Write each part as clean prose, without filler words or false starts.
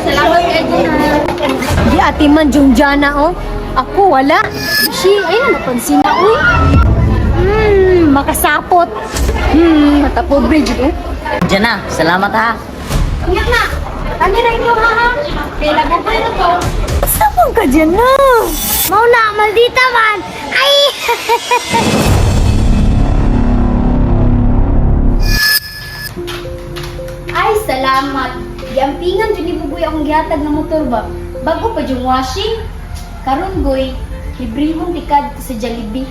Salamat kay Jana. Di ati man jung Jana oh. Ako wala. Shi, ay napansin na uy. Makasapot. Mata pobre jud oh. Jana, salamat ha. Ingat na. Tani na inyo ha ha. Kay lago pa na to. Sabon ka dyan na. Mau na, maldita man. Ay! Ay, salamat. Giampingan jud ni Bugoy akong gihatag nga motor ba. Bago pa jung washing. Karon goy, librehon tikad sa Jollibee.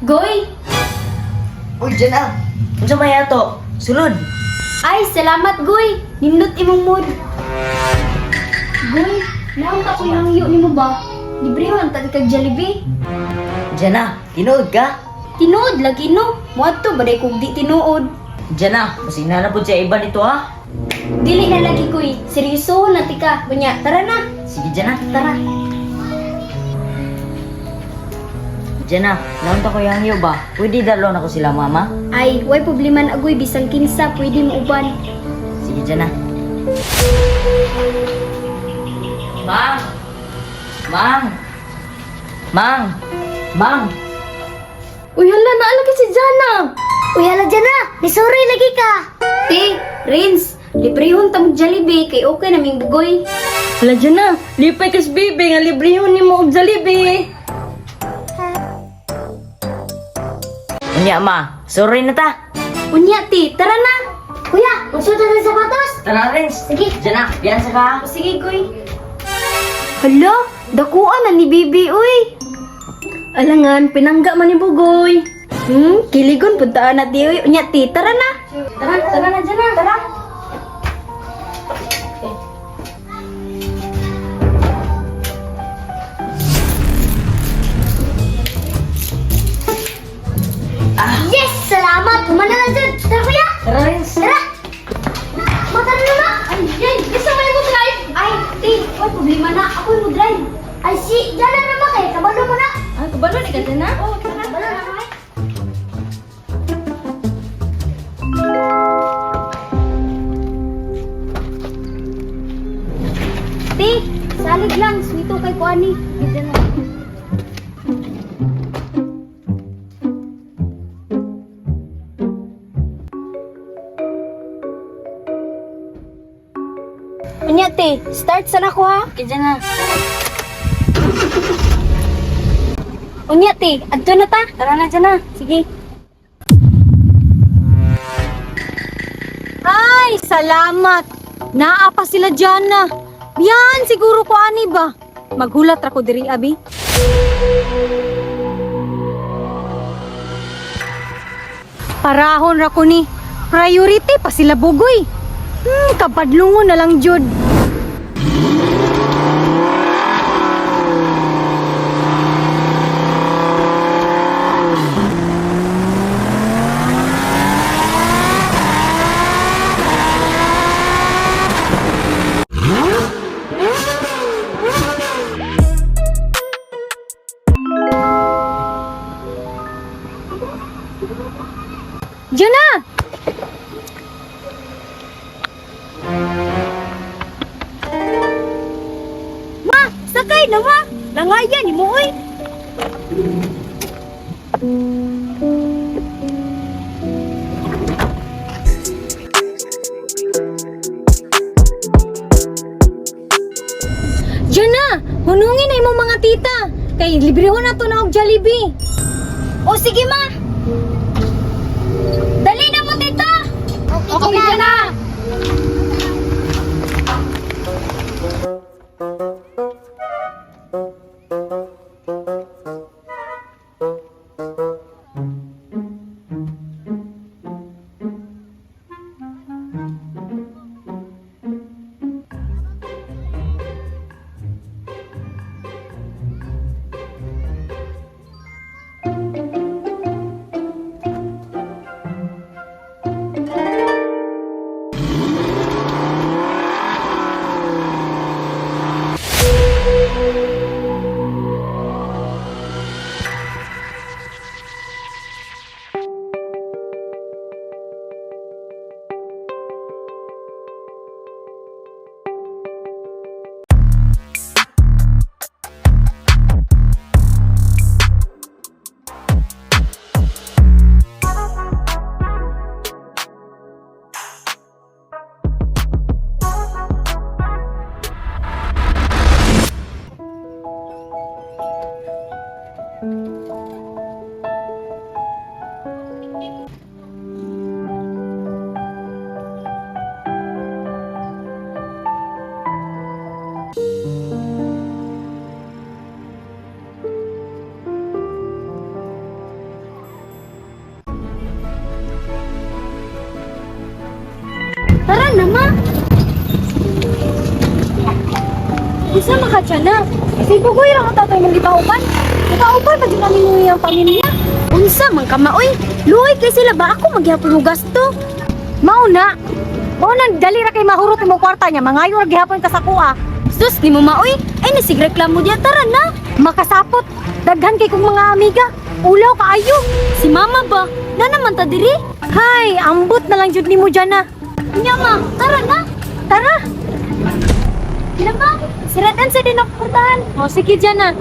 Goy, Uy, Jana. Unsa may ato? Sulod. ay salamat Goy. Nindot imong mood. Goy, naon ta ko hangyo nimo ba? Librehon ta tikag Jollibee. Jana, tinuod ka? Tinuod lagi no. Moadto ba day kog di tinuod? Jana, basig na na pud sa iba nito ha. Dili na lagi koy. Seryoso na tika. Bunya, tara na. Sige, Jana. Tara. Jana, naon ta ko hangyo ba? Pwede dalo na ko sila mama? Ay, way problema na agoy bisang kinsa pwede mo uban. Sige, Jana. Mang! Mang! Mang! Mang! Uy, hala na lagi si Jana. Uy, hala Jana. Nisuri lagi ka. Te, Rins, librehon ta mo Jollibee kay okay na ming bugoy. Hala Jana, lipay kas bibi nga librehon nimo og Jollibee. Unya ma, sorry na ta. Unya ti, tara na. Kuya, magsuot na ng sapatos. Tara, Rins. Sige. Jana, biyan sa ka. O, sige, goy. Hala, dakuan na ni Bibi, uy. Alangan, pinangga man ni Bugoy. Kiligon puntaan na ti, uy. Unya ti, tara na. Tara, tara na Jana. Tara. Yes, salamat. Humana na dyan. Tara, kuya. Tara, Rins. Tara. Matara na ba? Ay, yay! Isa may mo drive! Ay, ti, oy, problema na. Ako mo drive. Ay, si Jana na ba kay? Kabalo mo na. Ah, kabalo ni ka na? Oo, tara. Kabalo na kay. Ti, salig lang. Sweeto kay Kuani. Dito na. Unya, te, start sana ko ha. Okay, Jana. Unya, te, adto na ta. Tara na, Jana. Sige. Ay, salamat. Naa pa sila Jana. Yan, siguro ko ani ba? Maghulat ra ko diri, abi. Parahon ra ko ni. Priority pa sila bugoy. Kapadlungon na lang jud. Jana! Ma, sakay na ma. Langayan ni mo oy. Jana, hunungin na imong mga tita. Kay librehon na to na og Jollibee. O sige ma. Dali na mo tita. Okay, Jana. Jana. Tara na, ma. Isa makadya. Si Bugoy ra ang tatay mong gipauban. Gipauban pa jud nimo iyang pamilya. Unsa man ka ma, oy? Luoy kay sila ba ako magyapon mo gasto? Mao na. Mao na dali ra kay mahurot imong kwarta niya, mangayo ra gihapon ka sa kuha. Sus nimo ma, oy. Ay nasigreklamo diya, tara na. Makasapot. Daghan kay kong mga amiga. Ulaw kaayo. Si mama ba? Na naman ta diri? Hay, ambot na lang jud nimo Jana. Nya ma, tara na. Tara. Kila ma, siratan sa din ako puntahan. O sige Jana.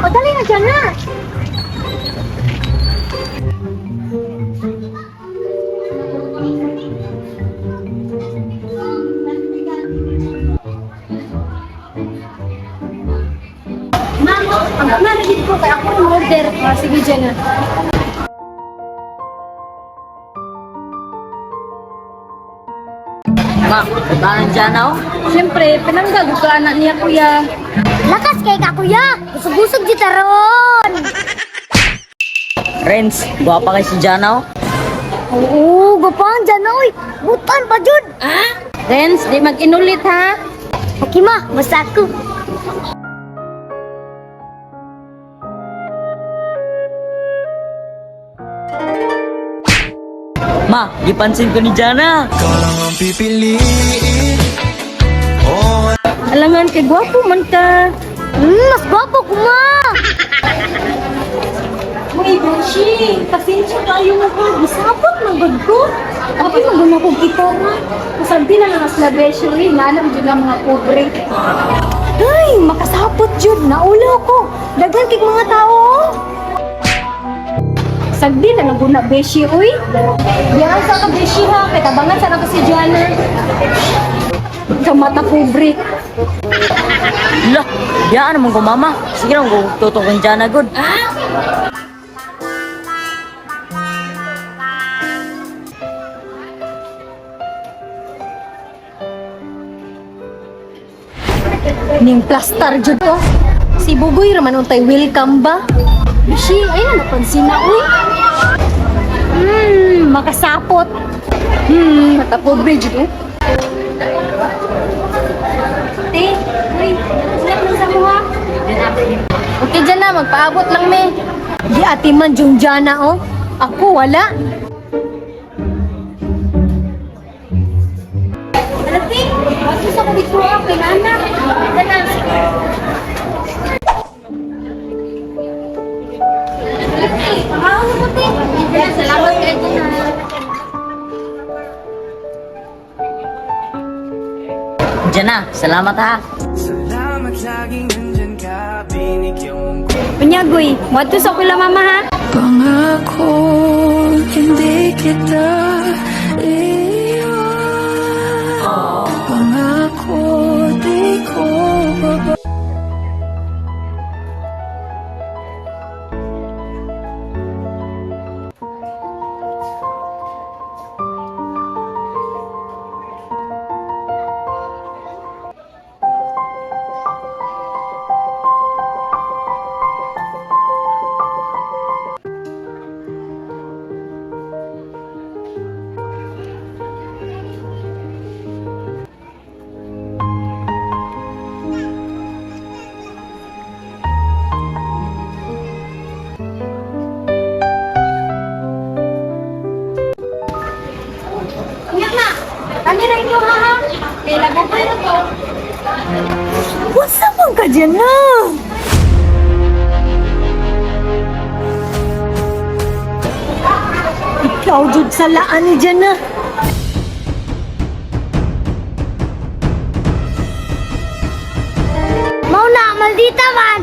O dali na Jana. Mama, ang narigid ko kay ako ang order. O sige Jana. Ma, butanan Jana oh. Siyempre, pinangga gud ka anak niya kuya. Lakas kay ka, kuya. Busog-busog di taron. Renz, gwapa kay si Jana oh. Oo, gapang dyan na, oy. Butan pa jud. Renz, di mag-inulit ha. Okay, ma. Basta ako. Ma, gipansin ko ni Jana. Ikaw lang ang pipiliin. Oh, Alangan kay gwapo man ka. Mas gwapo ko, ma. Uy, Beshi, pasensya kayo mo ko. Gisapot man gud ko. Abi man gud ako gitara. Masabi na lang sila Beshi, uy, nanam jud ang mga pobre. Ay, makasapot jud, naulaw ko. Daghan kay mga tao. Oh. Sagdi na lang gud na Beshi, uy. Diyan sa ka Beshi ha, kay tabangan sa nako si Jana. Kamata pobre. Lah, diyaan naman ko mama. Sige lang ko tutok Jana good. Ning plastar jud oh. Si Bugoy raman untay welcome ba? Bishi, ay na napansin na uy. Makasapot. Mata pobre jud oh. Te, uy, sulat lang sa muha. Okay dyan na, magpaabot lang me. Di ati man jung jana oh. Ako wala. Ano te? Wato sa kubit ko kay nana. Dyan na. Te, pangaon mo te. Dyan na, salamat kay na. Jana, salamat ha. salamat laging nandyan ka. Binigyan mong Unyagoy, wato sa kula mama ha. Pangako, hindi kita iiwan. Pangako, di ko baba. Unya ma, kami ra inyo ha ha. Kay lago ko to. What's up man ka Jana? Ikaw jud sa laan ni Jana. Mau na, maldita man.